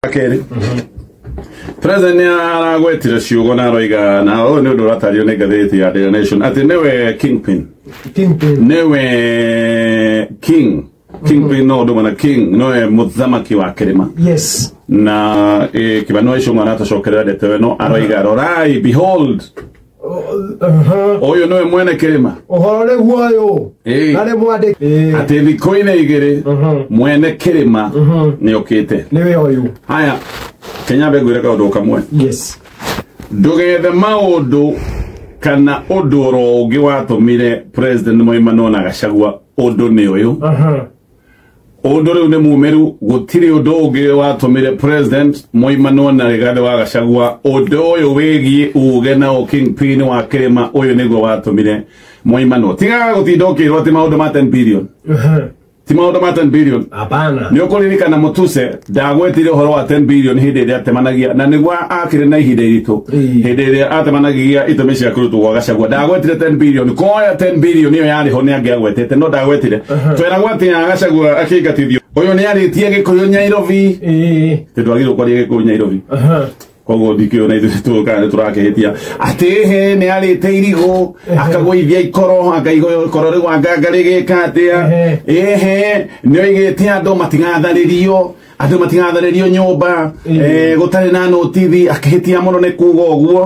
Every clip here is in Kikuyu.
Kerĩ, President nĩ aragwetire ciugo na aroiga, na ũyũ nĩ ũndũ ũratario nĩ ngathĩti ya Daily Nation, atĩ nĩwe kingpin. Kingpin. Nĩwe kingpin, no ũndũ ũmwe na king, nĩwe mũthamaki wa kĩrĩma. Na Kĩbanua Icũng'wa aratũcokerera ndeto ĩno, aroiga, "Rorai, behold, ũyũ nĩwe mwene kĩrĩma." Ũhoro nĩguo ũyũ. Na nĩ mwandĩki. Atĩ thikũ-inĩ 2 mwene kĩrĩma nĩ okĩte. Nĩwe ũyũ. Haya, Kenya ngwĩre kaũndũ kamwe. Ndũgethe maũndũ kana ũndũ oro ũngĩ watũmire President Moimano na Gachagua, ũndũ nĩ ũyũ. Ũndũ rĩu nĩ mumĩru, gũtirĩ ũndũ ũngĩ watũmire President Moimano na Rigathĩ wa Gachagua. Ũndũ ũyũ wĩgiĩ uge na kingpin wa kĩrĩma, ũyũ nĩguo watũmire Moimano. Tigaga gũtinda ũkĩrwo atĩ maũndũ ma 10 billion, ti maũndũ ma 10 billion. Hapana. Nĩ ũkũririkana Mũtuse ndagwetire ũhoro wa 10 billion hĩndĩ ĩrĩa atemanagia na nĩguo akĩrĩ na ihinda iritũ. Hĩndĩ ĩrĩa atemanagia itũmi cia kũrutwo gwa Gachagua, ndagwetire 10 billion. Koya 10 billion ĩyo yarĩ ho nĩ angĩagwetete, no ndagwetire. Tweragwo atĩ Gachagua akĩingatithio, ũyũ nĩ arĩtie Gĩkũyũ Nyairobi. Tondũ agĩrĩirwo kwaria Gĩkũyũ Nyairobi. Koguo ndikĩũĩ na ithuĩ tũkaga nĩ tũrakĩhĩtia atĩ he nĩ arĩte irigũ, akagũithia ikoro, akaigua ikoro rĩu anganga rĩgĩka atĩa. Ĩhĩ, nĩ oigĩte andũ matigatharĩrio, andũ matigatharĩrio nyũmba gũtarĩ na notithi, akĩhĩtia mũno nĩ kuga ũguo.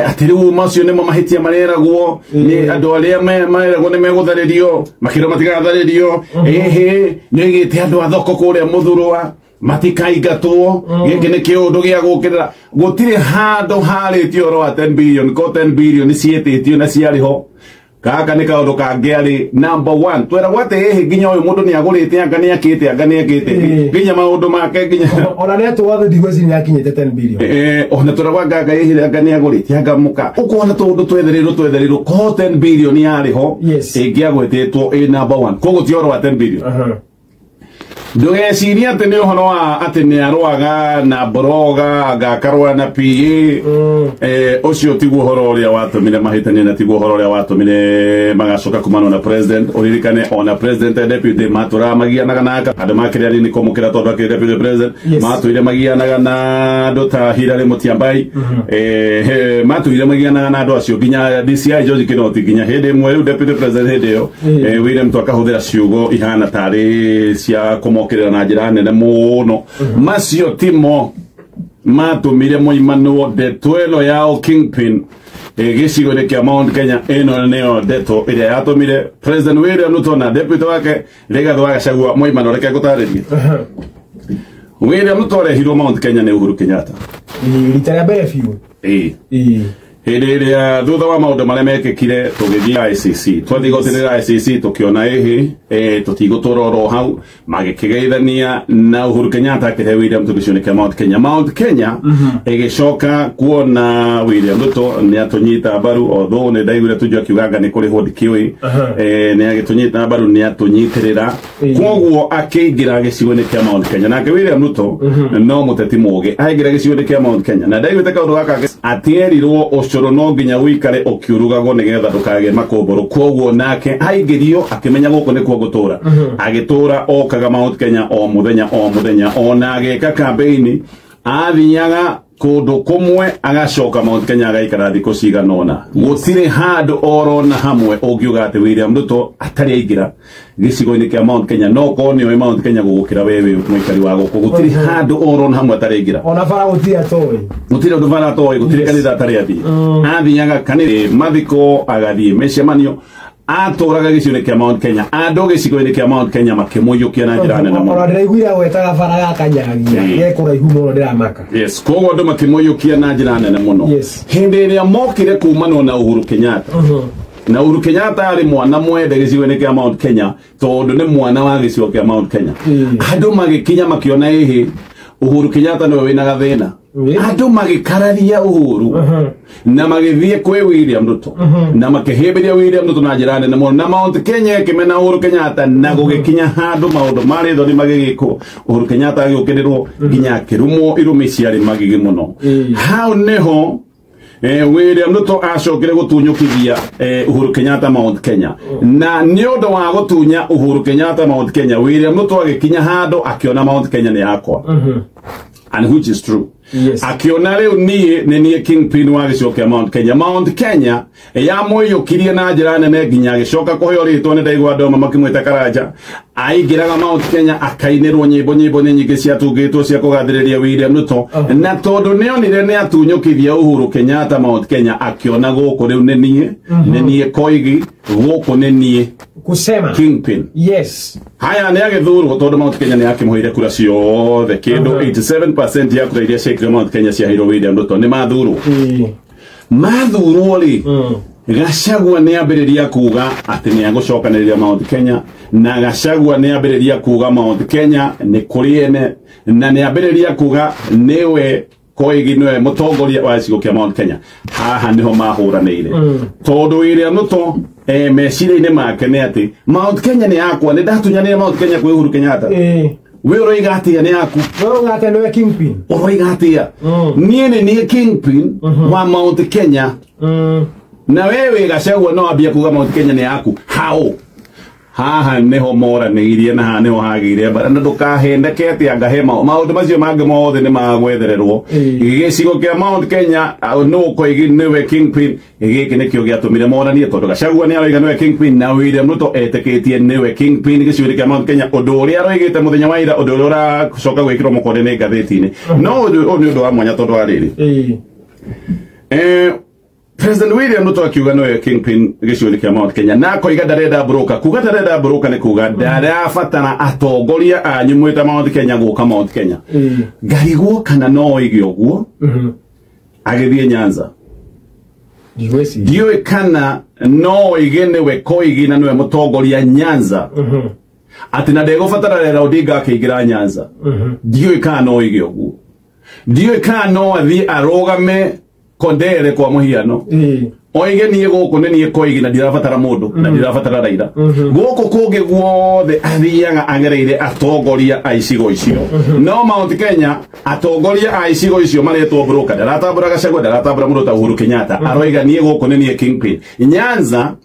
Atĩ rĩu macio nĩmo mahĩtia mareragwo nĩ andũ arĩa mareragwo nĩ megũtharĩrio, makĩrwo matigatharĩrio. Ĩhĩ, nĩ oigĩte andũ a thoko kũrĩa Mũthurwa matikaingatwo. Gĩkĩ nĩ kĩũndũ gĩa gũkĩrĩra. Gũtirĩ handũ harĩtio ũhoro wa 10 billion. Ko 10 billion ciĩtĩtio na ciarĩ ho, gaka nĩ kaũndũ kangĩ arĩ number one. Tweragwo atĩ hihi nginya ũyũ mũndũ nĩ agũrĩte, anga nĩ akĩte, anga nĩ akĩte, nginya maũndũ make nginya Ona nĩ atwathe ndigweci nĩ akinyĩte 10 billion. Ona tweragwo anga hihi anga nĩ agũrĩte, anga mũka ũkona tũndũ twethereirwo ko 10 billion yarĩ ho, ĩngĩagwetĩtwo ĩ number one. Koguo ti ũhoro wa 10 billion. Ndũgecirie atĩ nĩ ũhoro wa atĩ nĩ arũaga na mboroga, anga akarũa na PA. Ũcio tiguo ũhoro ũrĩa watũmire mahĩtanie, na tiguo ũhoro ũrĩa watũmire magacoka kumanwo na president. Ũririkane ona president and deputy matũraga magianaga naka andũ makĩrĩa nini kũmũkĩra, tondũ akĩrĩ deputy president. Matũire magianaga na andũ ta Hilary Mutyambai. Matũire magianaga na andũ acio, nginya DCI George Kinoti, nginya hĩndĩ ĩmwe rĩu deputy president hĩndĩ ĩyo, William Ruto akahũthĩra ciugo ihana tarĩ cia kũmokĩrĩra na njĩra nene mũno. Macio timo matũmire moimanwo. Ndeto ĩno ya kingpin gĩcigo-inĩ kĩa Mount Kenya, ĩno nĩyo ndeto ĩrĩa yatũmire President William Ruto na deputy wake Rigathi wa Gachagua moimanwo. Reke ngũtarĩrie. William Ruto arehirwo Mount Kenya nĩ Uhuru Kenyatta. Rita rĩa mbere biũ. Ĩĩ. Hĩndĩ ĩrĩa thutha wa maũndũ marĩa mekĩkire, tũgĩthiĩ ICC, twathiĩ igoti-inĩ rĩa ICC, tũkĩona ĩhĩ tũtigũtũra oro hau, magĩkĩgeithania na Uhuru Kenyatta akĩhe William Ruto gĩcigo-inĩ kĩa Mount Kenya. Mount Kenya ĩgĩcoka kuona William Ruto nĩ atũnyita mbaru, although nĩ ndaiguire Tuju akiuga anga nĩ kũrĩhwo, ndikĩũĩ. Nĩ agĩtũnyita mbaru, nĩ atũnyitĩrĩra. Koguo akĩingĩra gĩcigo-inĩ kĩa Mount Kenya. Nake William Ruto no mũteti mũũgĩ, aingĩra gĩcigo-inĩ kĩa Mount Kenya, na ndaiguĩte kaũndũ gaka atĩerirwo ũcũrũ no nginya ũikare ũkiurugagwo nĩgetha ndũkagĩe makũmbũrũ. Koguo nake aingĩrio akĩmenya gũkũ nĩkuo ngũtũra, agĩtũra okaga Mount Kenya o mũthenya o mũthenya, ona agĩka campaign athiaga kũndũ kũmwe, agacoka Mount Kenya agaikara thikũ cigana ũna. Gũtirĩ handũ orona hamwe ũngiuga atĩ William Ruto atarĩ aingĩra gĩcigo-inĩ kĩa Mount Kenya. No korwo nĩoĩ Mount Kenya gũgũkĩra we wĩ mũikari wa gũkũ, gũtirĩ handũ orona hamwe atarĩ aingĩra. Ona bara gũtirĩ atoĩ. Gũtirĩ ũndũ bara atoĩ, gũtirĩ kanitha atarĩ athiĩ. Athiaga kanitha, mathiko, agathiĩ mĩcemanio, atũraga gĩcigo-inĩ kĩa Mount Kenya. Andũ gĩcigo-inĩ kĩa Mount Kenya makĩmũiyũkia na njĩra nene mũno. Ona ndĩraiguire agwetaga bara ya Kanyagia ge kũraihu mũno, ndĩramaka. Yes, koguo andũ makĩmũiyũkia na njĩra nene mũno. Hĩndĩ ĩrĩa mokire kumanwo na Uhuru Kenyatta, na Uhuru Kenyatta arĩ mwana mwende gĩcigo-inĩ kĩa Mount Kenya, tondũ nĩ mwana wa gĩcigo kĩa Mount Kenya, andũ magĩkinya makĩona ĩhĩ Uhuru Kenyatta nĩwe wĩna gathĩna. Andũ magĩkararia Uhuru na magĩthiĩ kwĩ William Ruto na makĩhĩmbĩria William Ruto na njĩra nene mũno, na Mount Kenya ĩkĩmena Uhuru Kenyatta, na gũgĩkinya handũ maũndũ marĩ thoni magĩgĩkwo, Uhuru Kenyatta agĩũkĩrĩrwo nginya akĩrumwo irumi ciarĩ magigi mũno. Hau nĩho William Ruto acokire gutunyukithia Uhuru Kenyatta Mount Kenya na ni undu wa gutunya Uhuru Kenyatta Mount Kenya William Ruto agikinya handu akiona Mount Kenya ni yakwa. And which is true. Yes. Akiona riu nie ni nie kingpin wa gĩcigo kĩa Mount Kenya. Mount Kenya yamũiyũkirie na njĩra nene nginya agĩcoka kũheo rĩtwa nĩ ndaigua andũ amwe makĩmwĩta Karanja. Aingĩraga Mount Kenya akainĩrwo nyĩmbo nĩ nyingĩ ciatungĩtwo cia kũgathĩrĩria William Ruto na tondũ nĩonire nĩ atunyũkithia Uhuru Kenyatta Mount Kenya akiona gũkũ rĩu nĩ niĩ nĩ niĩ Koigi gũkũ nĩ niĩ kusema kingpin. Yes. Haya nĩ agĩthurwo tondũ Mount Kenya nĩ akĩmũheire kura ciothe kĩndũ 87% ya kura iria ciekire Mount Kenya ciaheirwo William Ruto nĩ mathurwo. Mathurwo rĩ Gachagua nĩ ambĩrĩria kuga atĩ nĩ agũcokanĩrĩria Mount Kenya na Gachagua nĩ ambĩrĩria kuga Mount Kenya nĩ kũrĩ ene na nĩ ambĩrĩria kuga nĩwe Koigi nĩwe mũtongoria wa gĩcigo kĩa Mount Kenya. Haha nĩho mahũranĩire tondũ William Ruto meciria-inĩ make nĩ atĩ Mount Kenya nĩ yakwa nĩ ndatunyanire Mount Kenya kwĩ Uhuru Kenyatta. We ũroiga atĩa nĩ yaku? We ũroiga atĩa nĩwe kingpin? Ũroiga atĩa? Niĩ nĩ niĩ kingpin wa Mount Kenya. Na wewe Gachagua no ambia kuga Mount Kenya nĩ yaku. How? Haha nĩho moranĩirie na haha nĩho hagĩire mbara na ndũkahendeke atĩ anga he maũndũ macio mangĩ mothe nĩ magwethererwo. Gĩcigo kĩa Mount Kenya nũ Koigi nĩwe kingpin gĩkĩ nĩkĩo gĩatũmire moranie tondũ Gachagua nĩ aroiga nĩwe kingpin na William Ruto etĩkĩtie nĩwe kingpin gĩcigo-inĩ kĩa Mount Kenya ũndũ ũrĩa aroigĩte mũthenya wa ira ũndũ ũrĩa ũracoka gwĩkĩrwo mũkonde nĩ ngathĩti-inĩ no ũyũ nĩ ũndũ wa mwanya tondũ wa rĩrĩ President William Ruto akiuga nĩwe kingpin gĩcigo-inĩ kĩa Mount Kenya na akoiga ndarenda broker. Kuga ndarenda broker nĩ kuga ndarabatara atongoria anyu mwĩta Mount Kenya gũka Mount Kenya. Ngarigwo kana no oige ũguo agĩthiĩ Nyanza. Ndiũĩ kana no oige nĩwe Koigi na nĩwe mũtongoria Nyanza atĩ na ndegũbatara Raila Odinga akĩingĩra Nyanza. Ndiũĩ kana no oige ũguo. Ndiũĩ kana no athiĩ arũgame Kondere kwa muhiano oige niĩ gũkũ nĩ niĩ Koigi na ndirabatara mũndũ na ndirabatara Raila gũkũ kũngĩ guothe athiaga agereire atongoria a icigo icio no Mount Kenya atongoria a icigo icio maretwo broker ndaratambũra Gachagua ndaratambũra mũndũ ta Uhuru Kenyatta aroiga niĩ gũkũ nĩ niĩ kingpin Nyanza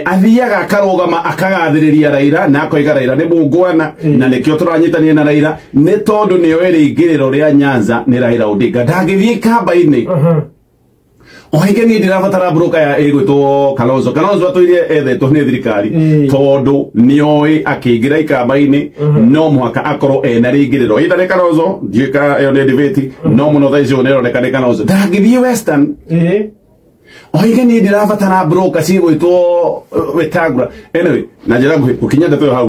athiaga akarũgama akagathĩrĩria Raila na akoiga Raila nĩ mũngwana na nĩkĩo tũranyitanire na Raila nĩ tondũ nĩoĩ rĩingĩrĩro rĩa Nyanza nĩ Raila Odinga ndangĩthiĩ kamba-inĩ oige niĩ ndirabatara broker ya ĩgwĩtwo Kalonzo. Kalonzo atũire ethetwo nĩ thirikari tondũ nĩoĩ akĩingĩra ikamba-inĩ no mũhaka akorwo ena rĩingĩrĩro either nĩ Kalonzo ndiũĩ kana ĩyo nĩ debate no mũno thaa icio nĩĩroneka nĩ Kalonzo ndangĩthiĩ Western oige niĩ ndirabatara broker cigwĩtwo Wetangula. Anyway, na njĩra nguhĩ gũkinya ndeto ĩyo hau.